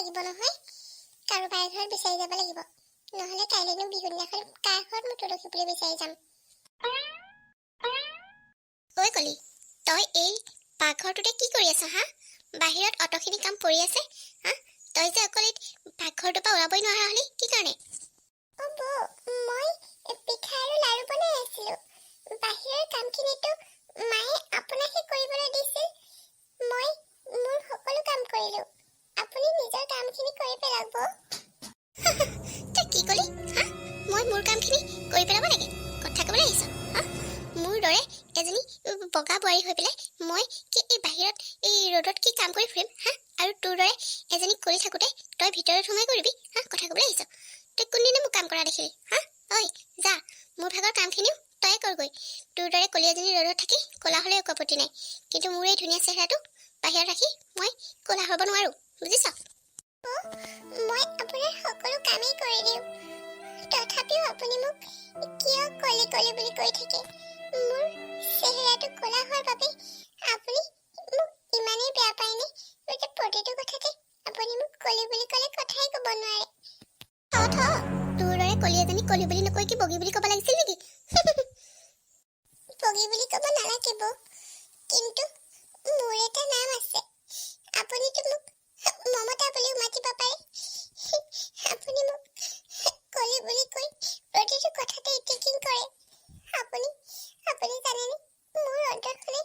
লাগিব নহয়। কাৰোবাৰ ঘৰত বিচাৰি যাব লাগিব। নহ'লে কাইলৈনো বিহু দিনাখন কাৰ ঘৰত মই তুলসী পুলি বিচাৰি যাম? ঐ কলি, তই এই পাকঘৰটোতে কি কৰি আছ হা? বাহিৰত অতখিনি কাম পৰি আছে হা? তই যে অকল এই পাকঘৰটোৰ পৰা ওলাবই নোৱাৰা হলি, কি কাৰণে? অ বৌ, মই পিঠা আৰু লাৰু বনাই আছিলো। বাহিৰৰ কামখিনিতো মায়ে আপোনাকহে কৰিবলৈ দিছিল। মই মোৰ সকলো কাম কৰিলো। আপুনি নিজৰ কামখিনি কৰি পেলাওক বৌ। তই কি কলি হা? মই মোৰ কামখিনি কৰি পেলাব লাগে? কথা ক'বলৈ আহিছ হা? মোৰ দৰে এজনী বগা বোৱাৰী হৈ পেলাই মই কি এই বাহিৰত এই ৰ'দত কি কাম কৰি ফুৰিম হা? আৰু তোৰ দৰে এজনী কৰি থাকোঁতে তই ভিতৰত সোমাই কৰিবি হা? কথা ক'বলৈ আহিছ। তই কোনদিনা মোক কাম কৰা দেখিলি হা? ঐ যা, মোৰ ভাগৰ কামখিনিও তয়ে কৰগৈ। তোৰ দৰে কলি এজনী ৰ'দত থাকি ক'লা হ'লে একো আপত্তি নাই, কিন্তু মোৰ এই ধুনীয়া চেহেৰাটো বাহিৰত ৰাখি মই ক'লা হ'ব নোৱাৰো, বুজিছ? মই আপোনাৰ সকলো কামেই কৰি দিওঁ, তথাপিও আপুনি মোক কিয় কলি কলি বুলি কৈ থাকে? মোৰ চেহেৰাটো ক'লা হোৱাৰ বাবে আপুনি মোক ইমানেই বেয়া পায়নে যে প্ৰতিটো কথাতে আপুনি মোক কলি বুলি ক'লে কথাই ক'ব নোৱাৰে? থ থ, তোৰ দৰে কলি এজনী কলি বুলি নকৈ কি বগী বুলি ক'ব লাগিছিল নেকি? বগী বুলি ক'ব নালাগিব, কিন্তু মোৰ এটা নাম আছে। আপুনিতো মোক মমতা বুলিও মাতিব পাৰে। আপুনি মোক কলি বুলি কৈ প্ৰতিটো কথাতে ইতিকিং কৰে। আপুনি জানেনে মোৰ অন্তৰখনে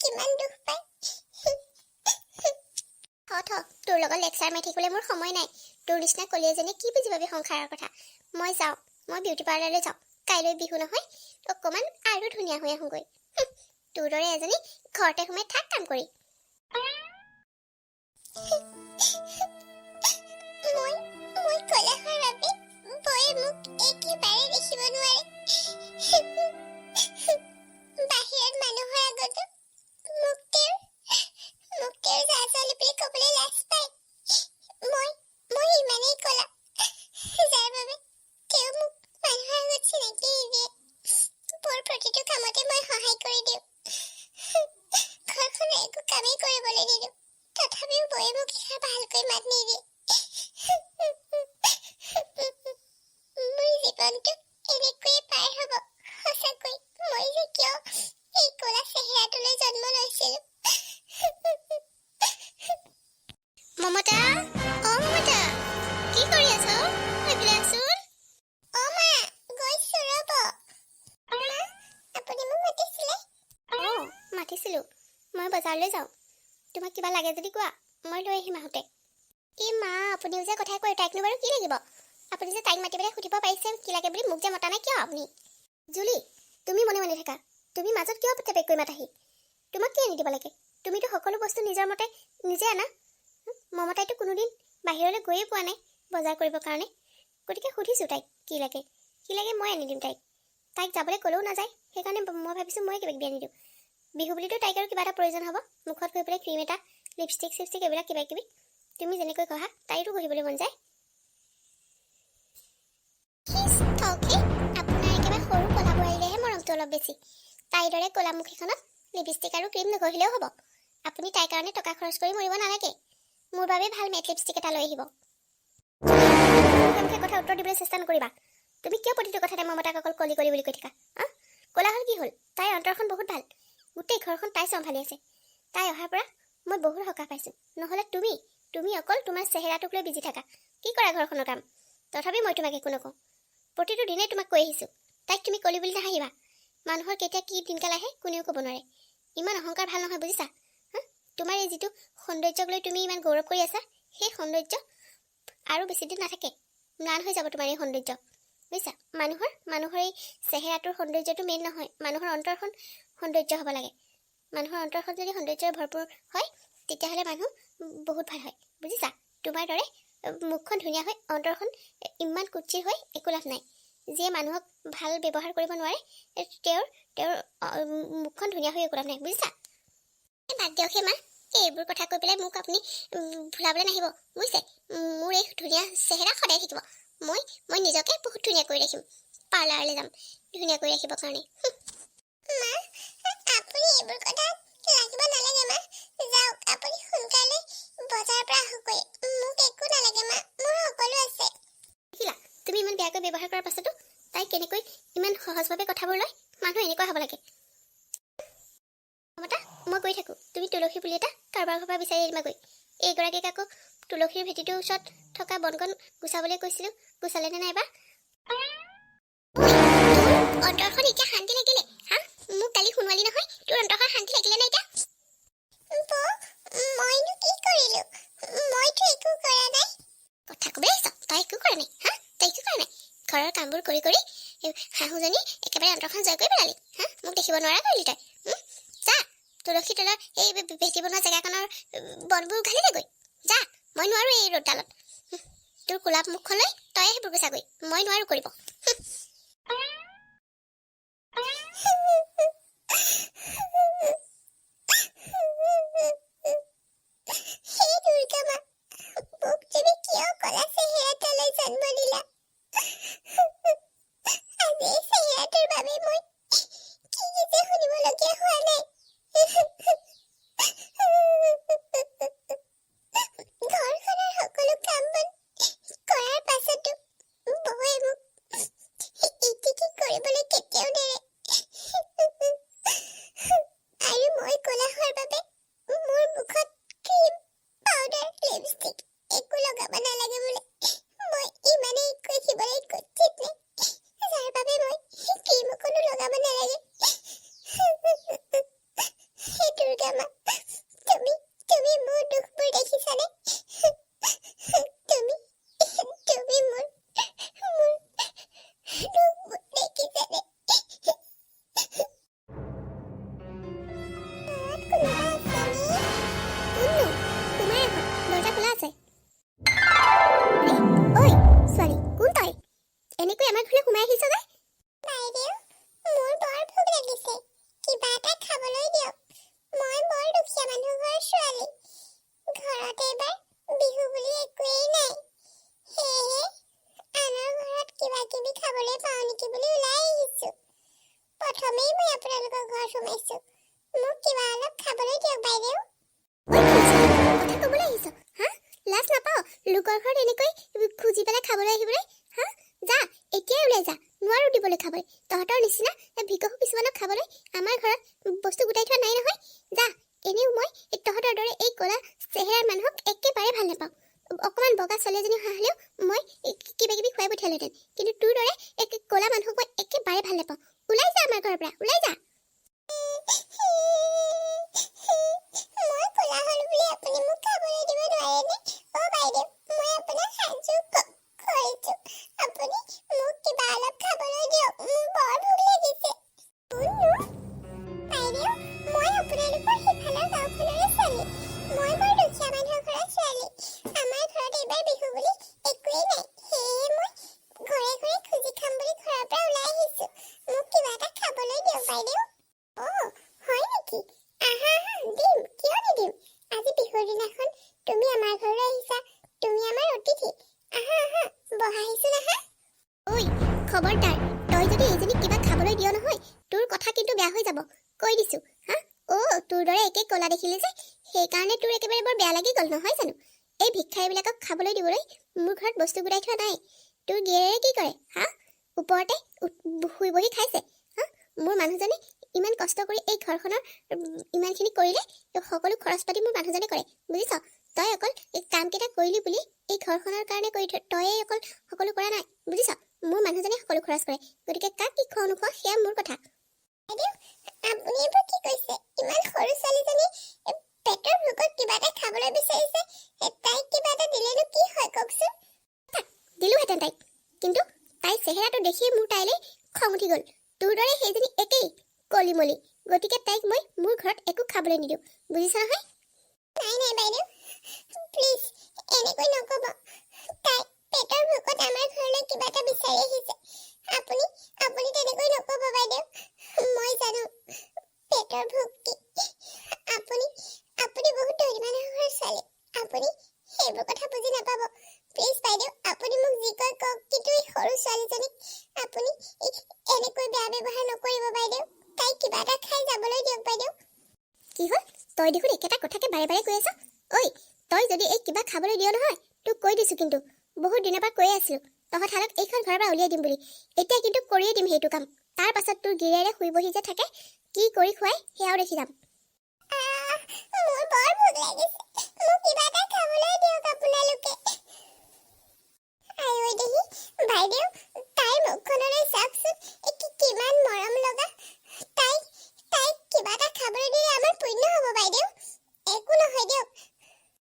কিমান দুখ পায়? থ থ, তোৰ লগত লেকচাৰ মাৰি থাকিবলৈ মোৰ সময় নাই। তোৰ নিচিনা কলি এজনীয়ে কি বুজি পাবি সংসাৰৰ কথা? মই যাওঁ, মই বিউটি পাৰ্লাৰলৈ যাওঁ। কাইলৈ বিহু নহয়, অকণমান আৰু ধুনীয়া হৈ আহোঁগৈ। তোৰ দৰে এজনী ঘৰতে সোমাই থাক কাম কৰি। মই ক'লা হোৱাৰ বাবে বৌয়ে মোক একেবাৰে দেখিব নোৱাৰে। বাহিৰত মানুহৰ আগতো মোক তেওঁৰ জা ছোৱালী বুলি ক'বলৈ লাজ পায়। মই ইমানেই ক'লা, যাৰ বাবে তেওঁ মোক মানুহৰ আগত চিনাকি নিদিয়ে। মোৰ প্ৰতিটো কামতে মই সহায় কৰি দিওঁ, ঘৰখনৰ একো কামেই কৰিবলৈ নিদিওঁ, তথাপিও বৌয়ে মোক এষাৰ ভালকৈ মাত নিদিয়ে। মোৰ জীৱনটো এনেকৈয়ে পাৰ হ'ব। সঁচাকৈ মই যে কিয় এই ক'লা চেহেৰাটোলৈ জন্ম লৈছিলো। মমতা, অ মমতা, কি কৰি আছ? এইফালে আছোন। অ মা, গৈছো ৰ'ব। মা, আপুনি মোক মাতিছিলে? অ মাতিছিলো। মই বজাৰলৈ যাওঁ। তোমাক কিবা লাগে যদি কোৱা, মই লৈ আহিম আহোঁতে। ই মা, আপুনিও যে কথাই কয়। তাইকনো বাৰু কি লাগিব? আপুনি যে তাইক মাতি পেলাই সুধিব পাৰিছে কি লাগে বুলি, মোক যে মতা নাই কিয় আপুনি? জুলি, তুমি মনে মনে থাকা। তুমি মাজত কিয় টেপেক কৰি মাতাহি? তোমাক কি আনি দিব লাগে? তুমিতো সকলো বস্তু নিজৰ মতে নিজে আনা। মমতাইতো কোনোদিন বাহিৰলৈ গৈয়ে পোৱা নাই বজাৰ কৰিবৰ কাৰণে। গতিকে সুধিছোঁ তাইক কি লাগে। কি লাগে মই আনি দিম তাইক। তাইক যাবলৈ ক'লেও নাযায়, সেইকাৰণে মই ভাবিছোঁ মই কিবা কিবি আনি দিওঁ। বিহু বুলিতো তাইক আৰু কিবা এটা প্ৰয়োজন হ'ব, মুখত গৈ পেলাই ক্ৰীম এটা, লিপষ্টিক চিপষ্টিক এইবিলাক কিবা কিবি। তুমি যেনেকৈ ঘঁহা, তাইৰো ঘঁহিবলৈ মন যায়। থওকহে, আপোনাৰ একেবাৰে সৰু ক'লা বোৱাৰীলেহে মৰমটো অলপ বেছি। তাইৰ দৰে ক'লা মুখ এখনত লিপষ্টিক আৰু ক্ৰীম নঘঁহিলেও হ'ব। আপুনি তাইৰ কাৰণে টকা খৰচ কৰি মৰিব নালাগে। মোৰ বাবে ভাল মেট লিপষ্টিক এটা লৈ আহিব। মুখে মুখে কথা উত্তৰ দিবলৈ চেষ্টা নকৰিবা। তুমি কিয় প্ৰতিটো কথাতে মমতাক অকল কলি কলি বুলি কৈ থাকা? হা, ক'লা হ'ল কি হ'ল? তাইৰ অন্তৰখন বহুত ভাল। গোটেই ঘৰখন তাই চম্ভালি আছে। তাই অহাৰ পৰা মই বহুত সকাহ পাইছোঁ। নহ'লে তুমি অকল তোমাৰ চেহেৰাটোক লৈ বিজি থাকা। কি কৰা ঘৰখনৰ কাম? তথাপি মই তোমাক একো নকওঁ। প্ৰতিটো দিনেই তোমাক কৈ আহিছোঁ, তাইক তুমি কলি বুলি নাহাঁহিবা। মানুহৰ কেতিয়া কি দিনকাল আহে কোনেও ক'ব নোৱাৰে। ইমান অহংকাৰ ভাল নহয়, বুজিছা? হা, তোমাৰ এই যিটো সৌন্দৰ্যক লৈ তুমি ইমান গৌৰৱ কৰি আছা, সেই সৌন্দৰ্য আৰু বেছি দিন নাথাকে। ম্লান হৈ যাব তোমাৰ এই সৌন্দৰ্য, বুজিছা? মানুহৰ এই চেহেৰাটোৰ সৌন্দৰ্যটো মেইন নহয়। মানুহৰ অন্তৰখন সৌন্দৰ্য হ'ব লাগে। মানুহৰ অন্তৰখন যদি সৌন্দৰ্যৰে ভৰপূৰ হয়, তেতিয়াহ'লে মানুহ বহুত ভাল হয়, বুজিছা? তোমাৰ দৰে মুখখন ধুনীয়া হৈ অন্তৰখন ইমান কুৎসিত হৈ একো লাভ নাই। যিয়ে মানুহক ভাল ব্যৱহাৰ কৰিব নোৱাৰে, তেওঁৰ মুখখন ধুনীয়া হৈ একো লাভ নাই, বুজিছা? এই বাদ দিয়ক হে মা, এইবোৰ কথা কৈ পেলাই মোক আপুনি ভুলাবলৈ নাহিব, বুজিছে? মোৰ এই ধুনীয়া চেহেৰা সদায় থাকিব। মই নিজকে বহুত ধুনীয়া কৰি ৰাখিম। পাৰ্লাৰলৈ যাম ধুনীয়া কৰি ৰাখিবৰ কাৰণে। মা, আপুনি এইবোৰ কথা লাগিব নালাগে মা, যাওক আপুনি সোনকালে বজাৰৰ পৰা আহকগৈ। মোক একো নালাগে মা, মোৰ সকলো আছে। দেখিলা, তুমি ইমান বেয়াকৈ ব্যৱহাৰ কৰাৰ পাছতো তাই কেনেকৈ ইমান সহজভাৱে কথাবোৰ লয়। মানুহ এনেকুৱা হ'ব লাগে। মমতা, মই গৈ থাকোঁ, তুমি তুলসী পুলি এটা কাৰোবাৰ ঘৰৰ পৰা বিচাৰি আনিবাগৈ। এইগৰাকীক আকৌ তুলসীৰ ভেটিটোৰ ওচৰত থকা বনকণ গুচাবলৈ কৈছিলোঁ, গুচালেনে নাইবা? তোৰ অন্তৰখন এতিয়া শান্তি লাগিলে? হা, মোক কালি শুনোৱালি নহয়, তোৰ অন্তৰখন শান্তি লাগিলে নে এতিয়া? মইনো কি কৰিলো? মইতো একো কৰা নাই। কথা ক'বলৈ আহিছ? তই একো কৰা নাই? হা, তই একো কৰা নাই? ঘৰৰ কামবোৰ কৰি কৰি এই শাহুজনী একেবাৰে অন্তৰখন জয় কৰি পেলালি। হা, মোক দেখিব নোৱাৰা কৰিলি তই। যা, তুলসী তলৰ এই ভেটি বনোৱা জেগাখনৰ বনবোৰ উঘালি দেগৈ যা। মই নোৱাৰো এই ৰ'দডালত। তোৰ কোলা মুখখন লৈ তয়ে সেইবোৰ গুচাগৈ, মই নোৱাৰো কৰিব। হে দুৰ্গা মা, মোক তুমি কিয় ক'লা চেহেৰাটালৈ জন্ম দিলা? আজি এই চেহেৰাটোৰ বাবে মই কি কি যে শুনিবলগীয়া হোৱা নাই। ঘৰখনৰ সকলো কাম বন কৰাৰ পাছতো বৌয়ে মোক ইটিকি কৰিবলৈ কেতিয়াও নেৰে আৰু মই ক'লা হোৱাৰ বাবে মোৰ মুখত ক্ৰীম, পাউডাৰ, লিপষ্টিক একো লগাব নালাগে বোলে। মই ইমানেই দেখিবলৈ কুৎসিত নে, যাৰ বাবে মই ক্ৰীম অকণো লগাব নালাগে? হে দুৰ্গা মা, তুমি তুমি মোৰ দুখবোৰ দেখিছানে? তুমি তুমি মোৰ মোৰ দুখবোৰ দেখিছানে? ঘৰত কোনোবা আছেনে? কোননো? সোমাই আহা, দৰ্জা খোলা আছে। আৰে, ঐ ছোৱালী, কোন তই? এনেকৈ আমাৰ ঘৰলৈ সোমাই আহিছ যে? বাইদেউ, মোৰ বৰ ভোক লাগিছে, কিবা এটা খাবলৈ দিয়ক। মই বৰ দুখীয়া মানুহ ঘৰৰ ছোৱালী। ঘৰত এইবাৰ বিহু বুলি একোৱেই নাই, সেয়েহে আনৰ ঘৰত কিবা কিবি খাবলৈ পাওঁ নেকি বুলি ওলাই আহিছো। প্ৰথমেই মই আপোনালোকৰ ঘৰত সোমাইছো। মোক কিবা অলপ খাবলৈ দিয়ক বাইদেউ। ঐ ছোৱালী, কথা ক'বলৈ আহিছ? হা, লাজ নাপাৱ লোকৰ ঘৰত এনেকৈ খুজি পেলাই খাবলৈ আহিবলৈ? হা, যা, এতিয়াই ওলাই যা। নোৱাৰো দিবলৈ খাবলৈ। তহঁতৰ নিচিনা এই ভিকহু কিছুমানক খাবলৈ আমাৰ ঘৰত বস্তু গোটাই থোৱা নাই নহয়। যা। এনেও মই এই তহঁতৰ দৰে এই ক'লা চেহেৰাৰ মানুহক একেবাৰে ভাল নাপাওঁ। অকণমান বগা ছোৱালী এজনী হোৱা হ'লেও মই এই কিবা কিবি খুৱাই পঠিয়ালোহেঁতেন, কিন্তু তোৰ দৰে এক ক'লা মানুহক মই একেবাৰে ভাল নাপাওঁ। ওলাই যা, আমাৰ ঘৰৰ পৰা ওলাই যা। মই ক'লা হ'লো বুলি আপুনি মোক খাবলৈ দিব নোৱাৰেনে? অ' বাইদেউ, মই আপোনাক হাতযোৰ কৰিছো, আপুনি মোক কিবা অলপ খাবলৈ দিয়ক, মোৰ বৰ ভোক লাগিছে। কোননো বাইদেউ? মই আপোনালোকৰ সিফালৰ গাঁওখনৰে ছোৱালী। মই বৰ দুখীয়া মানুহৰ ঘৰৰ ছোৱালী। আমাৰ ঘৰত এইবাৰ বিহু বুলি একোৱেই নাই, সেয়েহে মই ঘৰে ঘৰে খুজি খাম বুলি ঘৰৰ পৰা ওলাই আহিছো। মোক কিবা এটা খাবলৈ দিয়ক বাইদেউ। অ' হয় নেকি? আহা আহা, দিম, কিয় নিদিম? আজি বিহুৰ দিনাখন তুমি আমাৰ ঘৰলৈ আহিছা, তুমি আমাৰ অতিথি। আহা আহা, বহাহিচোন, আহা। ঐ খবৰদাৰ, তই যদি এইজনীক কিবা খাবলৈ দিয় নহয়, তোৰ কথা কিন্তু বেয়া হৈ যাব, কৈ দিছো। হা, অ' তোৰ দৰে একে ক'লা দেখিলি যে, সেইকাৰণে তোৰ একেবাৰে বৰ বেয়া লাগি গ'ল নহয় জানো? এই ভিক্ষাৰীবিলাকক খাবলৈ দিবলৈ মোৰ ঘৰত বস্তু গোটাই থোৱা নাই। তোৰ গিৰিয়েৰে কি কৰে? হা, ওপৰতে শুই বহি খাইছে? হা, মোৰ মানুহজনে ইমান কষ্ট কৰি এই ঘৰখনৰ ইমানখিনি কৰিলে, এই সকলো খৰচ পাতি মোৰ মানুহজনে কৰে, বুজিছ? তই অকল এই কামকেইটা কৰিলি বুলি এই ঘৰখনৰ কাৰণে কৰি থৈ তয়ে অকল সকলো কৰা নাই, বুজিছ? মোৰ মানুহজনে সকলো খৰচ কৰে, গতিকে কাক কি খোৱা নোখোৱা সেয়া মোৰ কথা। বাইদেউ, আপুনি এইবোৰ কি কৈছে? ইমান সৰু ছোৱালীজনী পেটৰ ভোকত কিবা এটা খাবলৈ বিচাৰিছে, তাইক কিবা এটা দিলেনো কি হয় কওকচোন? দিলোহেঁতেন তাইক, কিন্তু তাইৰ চেহেৰাটো দেখিয়ে মোৰ তাইলৈ খং উঠি গ'ল। তোৰ দৰে সেইজনী একেই কলিমলি, গতিকে তাইক মই মোৰ ঘৰত একো খাবলৈ নিদিওঁ, বুজিছ নহয়? নাই নাই বাইদেউ, প্লিজ এনেকৈ নক'ব। তাই পেটৰ ভোকত আমাৰ ঘৰলৈ কিবা এটা বিচাৰি আহিছে। আপুনি আপুনি তেনেকৈ নক'ব বাইদেউ। মই জানো পেটৰ ভোক কি। আপুনি আপুনি বহুত ধনী মানুহৰ ঘৰৰ ছোৱালী, আপুনি সেইবোৰ কথা বুজি নাপাব। প্লিজ বাইদেউ, আপুনি মোক যি কয় কওক, কিন্তু এই সৰু ছোৱালীজনীক আপুনি এনেকৈ বেয়া ব্যৱহাৰ নকৰিব বাইদেউ। তাইক কিবা এটা খাই যাবলৈ দিয়ক বাইদেউ। কি হ'ল? তই দেখোন একেটা কথাকে বাৰে বাৰে কৈ আছ। ঐ, তই যদি এই কিবা খাবলৈ দিয় নহয়, তোক কৈ দিছো কিন্তু, বহুত দিনৰ পৰা কৈয়ে আছিলো তহঁত হালক এইখন ঘৰৰ পৰা উলিয়াই দিম বুলি। এতিয়া কিন্তু কৰিয়ে দিম সেইটো কাম। তাৰ পাছত তোৰ গিৰিয়েৰে শুই বহি যে থাকে, কি কৰি খুৱাই সেয়াও দেখি যাম। মোৰ বৰ ভোক লাগিছে, মোক কিবা এটা খাবলৈ দিয়ক আপোনালোকে। আইঐ দেহি! বাইদেউ, তাইৰ মুখখনলৈ চাওকচোন, কিমান মৰম লগা। তাইক কিবা এটা খাবলৈ দিলে আমাৰ পুণ্য হ'ব বাইদেউ। একো নহয় দিয়ক।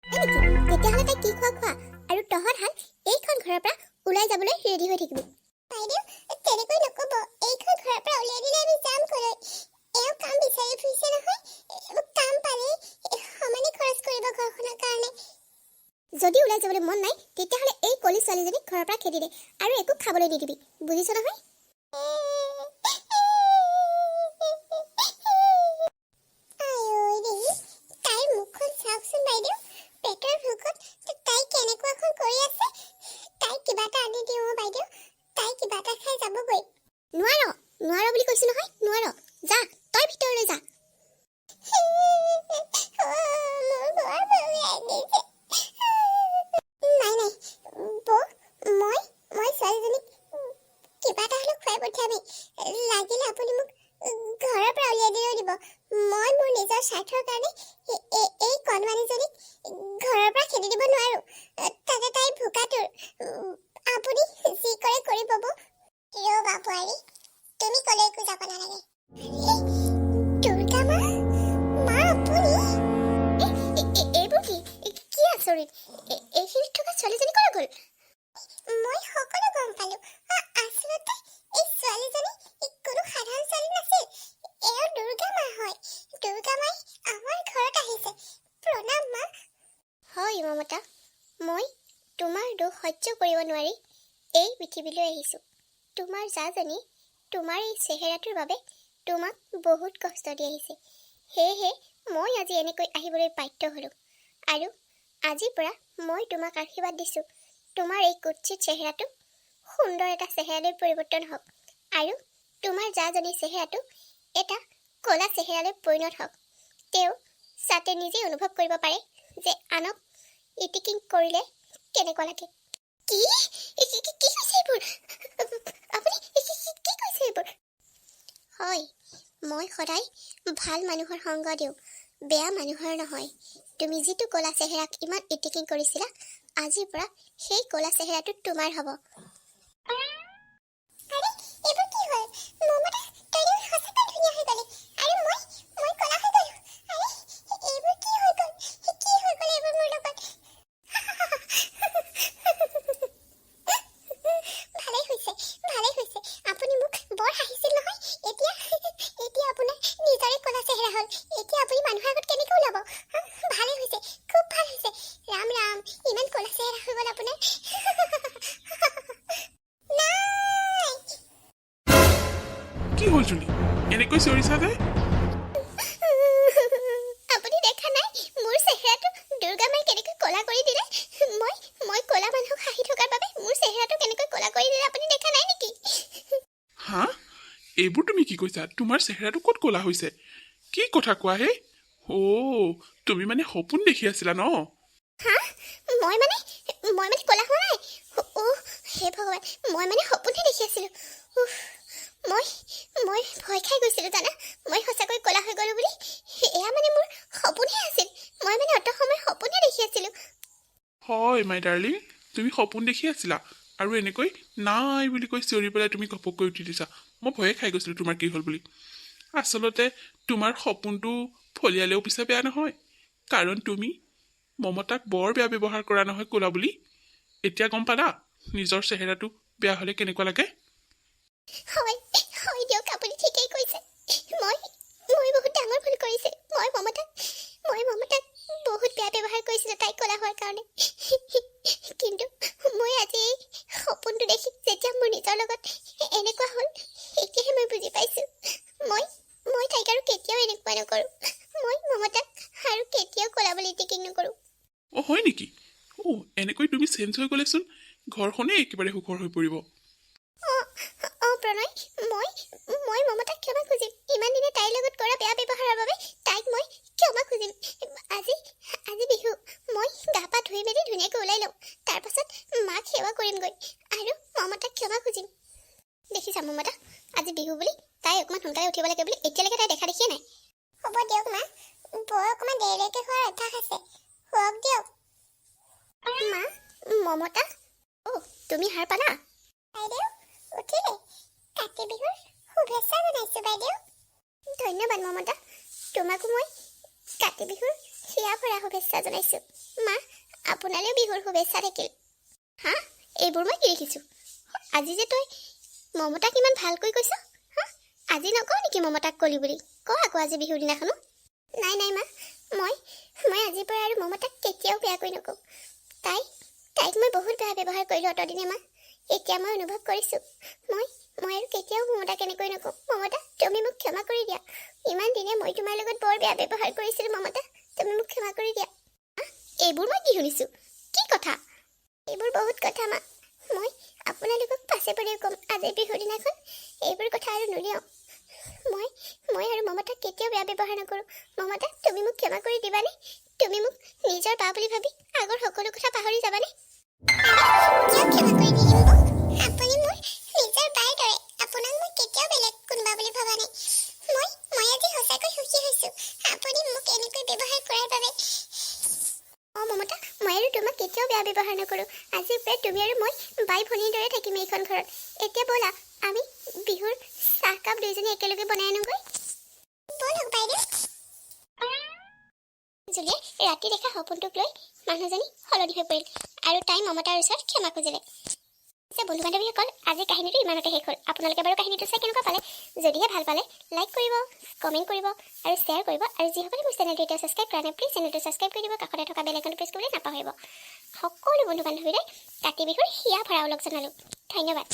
হয় নেকি? তেতিয়াহ'লে তাই কি খোৱা খোৱা আৰু তহঁত হাল এইখন ঘৰৰ পৰা ওলাই যাবলৈ ৰেডি হৈ থাকিবি। বাইদেউ, তেনেকৈ নক'ব। এইখন ঘৰৰ পৰা উলিয়াই দিলে আমি যাম কলৈ? এওঁ কাম বিচাৰি ফুৰিছে নহয়। কাম পালেই সমানে খৰচ কৰিব ঘৰখনৰ কাৰণে। যদি ওলাই যাবলৈ মন নাই, তেতিয়াহ'লে এই কলি ছোৱালীজনীক ঘৰৰ পৰা খেদি দে আৰু একো খাবলৈ নিদিবি, বুজিছ নহয়? আইঐ দেহি, তাইৰ মুখখন চাওকচোন বাইদেউ। পেটৰ ভোকত তাই কেনেকুৱাখন কৰি আছে। তাইক কিবা এটা আনি দিওঁ অ' বাইদেউ, তাই কিবা এটা খাই যাবগৈ। নোৱাৰ, নোৱাৰ বুলি কৈছো নহয়, নোৱাৰ। যা, তই ভিতৰলৈ যা। মোৰ বৰ ভোক লাগিছে। নাই নাই বৌ, মই ছোৱালীজনীক কিবা এটা হ'লেও খুৱাই পঠিয়ামেই। লাগিলে আপুনি মোক ঘৰৰ পৰা উলিয়াই দিলেও দিব, মই মোৰ নিজৰ স্বাৰ্থৰ কাৰণে এই কণমানিজনীক ঘৰৰ পৰা খেদি দিব নোৱাৰো। তাতে তাই ভোকাতুৰ। আপুনি যি কৰে কৰিব বৌ। ৰ'বা বোৱাৰী, তুমি ক'লৈকো যাব নালাগে। দুৰ্গা মা, মা আপুনি? এইবোৰ কি? কি আচৰিত! এইখিনিত থকা ছোৱালীজনী ক'লৈ গ'ল? মই সকলো গম পালো। আচলতে এই ছোৱালীজনী কোনো সাধাৰণ ছোৱালী নাছিল। এওঁ দুৰ্গা মা হয়। দুৰ্গা মাই আমাৰ ঘৰত আহিছে। প্ৰণাম মা। হয় মমতা, মই তোমাৰ দুখ সহ্য কৰিব নোৱাৰি এই পৃথিৱীলৈ আহিছোঁ। তোমাৰ জাজনী তোমাৰ এই চেহেৰাটোৰ বাবে তোমাক বহুত কষ্ট দি আহিছে। সেয়েহে মই আজি এনেকৈ আহিবলৈ বাধ্য হ'লোঁ আৰু আজিৰ পৰা মই তোমাক আশীৰ্বাদ দিছোঁ, তোমাৰ এই কুৎসিত চেহেৰাটো সুন্দৰ এটা চেহেৰালৈ পৰিৱৰ্তন হওক আৰু তোমাৰ জাজনীৰ চেহেৰাটো এটা ক'লা চেহেৰালৈ পৰিণত হওক। তেওঁ যাতে নিজেই অনুভৱ কৰিব পাৰে যে আনক ইতিকিং কৰিলে কেনেকুৱা লাগে। কি কি কৈছে এইবোৰ আপুনি? কি কৈছে এইবোৰ? হয়, মই সদায় ভাল মানুহৰ সংগ দিওঁ, বেয়া মানুহৰ নহয়। তুমি যিটো ক'লা চেহেৰাক ইমান ইতিকিং কৰিছিলা, আজিৰ পৰা সেই ক'লা চেহেৰাটো তোমাৰ হ'ব। আৰে, এইবোৰ কি হ'ল? মমতা, তই দেখোন সঁচাকৈ ধুনীয়া হৈ গ'লি আৰু মই ক'লা হৈ গ'লো। আৰে, এইবোৰ কি হৈ গ'ল? কি হৈ গ'ল এইবোৰ মোৰ লগত? ভালেই হৈছে, ভালেই হৈছে। আপুনি মোক বৰ হাঁহিছিল নহয়। এতিয়া আপোনাৰ নিজৰে ক'লা চেহেৰা হ'ল। এতিয়া আপুনি মানুহৰ আগত কেনেকৈ ওলাব? হা? ভালেই হৈছে, খুব ভাল হৈছে। ৰাম ৰাম, ইমান ক'লা চেহেৰা হৈ গ'ল আপোনাৰ। নাই। কি হ'ল জুলি, এনেকৈ চিঞৰিছা যে? আপুনি দেখা নাই মোৰ চেহেৰাটো দুৰ্গা মাই কেনেকৈ ক'লা কৰি দিলে? মই ক'লা মানুহক হাঁহি থকাৰ বাবে মোৰ চেহেৰাটো কেনেকৈ ক'লা কৰি দিলে, আপুনি দেখা নাই নেকি? হা, এইবোৰ তুমি কি কৈছা? তোমাৰ চেহেৰাটো ক'ত ক'লা হৈছে? কি কথা কোৱা হে? অ', তুমি মানে সপোন দেখি আছিলা ন? হা? মই মানে ক'লা হোৱা নাই? অ' হে ভগৱান, মই মানে সপোনহে দেখি আছিলো। উফ, মই ভয় খাই গৈছিলো জানা, মই সঁচাকৈ ক'লা হৈ গ'লো বুলি। এয়া মানে মোৰ সপোনহে আছিল। মই মানে অত সময় সপোনহে দেখি আছিলো। হয় মাই ডাৰ্লিং, তুমি সপোন দেখি আছিলা আৰু এনেকৈ নাই বুলি কৈ চিঞৰি পেলাই তুমি ঘপককৈ উঠি দিছা। মই ভয়ে খাই গৈছিলোঁ তোমাৰ কি হ'ল বুলি। আচলতে তোমাৰ সপোনটো ফলিয়ালেও পিছে বেয়া নহয়, কাৰণ তুমি মমতাক বৰ বেয়া ব্যৱহাৰ কৰা নহয় ক'লা বুলি। এতিয়া গম পালা নিজৰ চেহেৰাটো বেয়া হ'লে কেনেকুৱা লাগে? হয় হয় দিয়ক, আপুনি ঠিকেই কৈছে। মই বহুত ডাঙৰ ভুল কৰিছে। মই মমতাক বহুত বেয়া ব্যৱহাৰ কৰিছিলোঁ তাই ক'লা হোৱাৰ কাৰণে। কিন্তু মই আজি এই সপোনটো দেখি যেতিয়া মোৰ নিজৰ লগত এনেকুৱা হ'ল, এতিয়াহে মই বুজি পাইছোঁ। মই তাইক আৰু কেতিয়াও এনেকুৱা নকৰোঁ। মই মমতাক আৰু কেতিয়াও ক'লা বুলি ইতিকিং নকৰোঁ। অ' হয় নেকি? অ', এনেকৈ তুমি চেঞ্জ হৈ গ'লেচোন ঘৰখনেই একেবাৰে সুখৰ হৈ পৰিব। অঁ অঁ প্ৰণয়, মই মমতাক ক্ষমা খুজিম। ইমান দিনে তাইৰ লগত কৰা বেয়া ব্যৱহাৰৰ বাবে তাইক মই ক্ষমা দেখিছা মমতা, আজি বিহু বুলি তাই অকণমান সোনকালে উঠিব লাগে বুলি এতিয়ালৈকে তাই দেখা দেখিয়ে নাই। হ'ব দিয়ক মা, বৌ অকণমান দেৰিলৈকে শোৱাৰ অভ্যাস আছে, শুৱক দিয়ক। মা, মমতা, অ' তুমি সাৰ পালা? বাইদেউ উঠিলে? কাতি বিহুৰ শুভেচ্ছা জনাইছোঁ বাইদেউ। ধন্যবাদ মমতা, তোমাকো মই কাতি বিহুৰ হিয়া ভৰা শুভেচ্ছা জনাইছোঁ। মা, আপোনালৈও বিহুৰ শুভেচ্ছা থাকিল। হা, এইবোৰ মই কি দেখিছোঁ? আজি যে তই মমতাক ইমান ভালকৈ কৈছ, হা, আজি নকওঁ নেকি মমতাক কলি বুলি? ক আকৌ আজি বিহুৰ দিনাখনো। নাই নাই মা, মই আজিৰ পৰা আৰু মমতাক কেতিয়াও বেয়াকৈ নকওঁ। তাইক মই বহুত বেয়া ব্যৱহাৰ কৰিলোঁ অতদিনে মা। এতিয়া মই অনুভৱ কৰিছোঁ, মই আৰু কেতিয়াও মমতাক এনেকৈ নকওঁ। মমতা, তুমি মোক ক্ষমা কৰি দিয়া। ইমান দিনে মই তোমাৰ লগত বৰ বেয়া ব্যৱহাৰ কৰিছিলোঁ। মমতা, তুমি মোক ক্ষমা কৰি দিয়া। আহ, এইবোৰ মই কি শুনিছোঁ? কি কথা এইবোৰ? বহুত কথা মা, মই আপোনালোকক পাছে পৰেও ক'ম। আজিৰ বিহুৰ দিনাখন এইবোৰ কথা আৰু নুলিয়াওঁ। মই আৰু মমতাক কেতিয়াও বেয়া ব্যৱহাৰ নকৰোঁ। মমতা, তুমি মোক ক্ষমা কৰি দিবানে? তুমি মোক নিজৰ বা বুলি ভাবি আগৰ সকলো কথা পাহৰি যাবানে? কিয় ক্ষমা কৰি নিদিম বৌ? আপুনি মোৰ নিজৰ বাৰ দৰে। আপোনাক মই কেতিয়াও বেলেগ কোনোবা বুলি ভবা নাই। মই আজি সঁচাকৈ সুখী হৈছোঁ আপুনি মোক এনেকৈ ব্যৱহাৰ কৰাৰ বাবে। অঁ মমতা, মই আৰু তোমাক কেতিয়াও বেয়া ব্যৱহাৰ নকৰোঁ। আজিৰ পৰা তুমি আৰু মই বাই ভনীৰ দৰে থাকিম এইখন ঘৰত। এতিয়া ব'লা, আমি বিহুৰ চাহকাপ দুইজনী একেলগে বনাই আনোগৈ। ব'লক বাইদেউ। জুলিয়ে ৰাতি দেখা সপোনটোক লৈ মানুহজনী সলনি হৈ পৰিল আৰু তাই মমতাৰ ওচৰত ক্ষমা খুজিলে। পিছে বন্ধু বান্ধৱীসকল, আজি কাহিনীটো ইমানতে শেষ হ'ল। আপোনালোকে বাৰু কাহিনীটো চাই কেনেকুৱা পালে? যদিহে ভাল পালে, লাইক কৰিব, কমেণ্ট কৰিব আৰু শ্বেয়াৰ কৰিব। আৰু যিসকলে মোৰ চেনেলটো এতিয়া ছাবস্ক্ৰাইব কৰা নাই, প্লিজ চেনেলটো ছাবস্ক্ৰাইব কৰি দিব। কাষতে থকা বেল আইকনটো প্ৰেছ কৰিবলৈ নাপাহৰিব। সকলো বন্ধু বান্ধৱীলৈ কাতি বিহুৰ হিয়া ভৰা ওলগ জনালোঁ। ধন্যবাদ।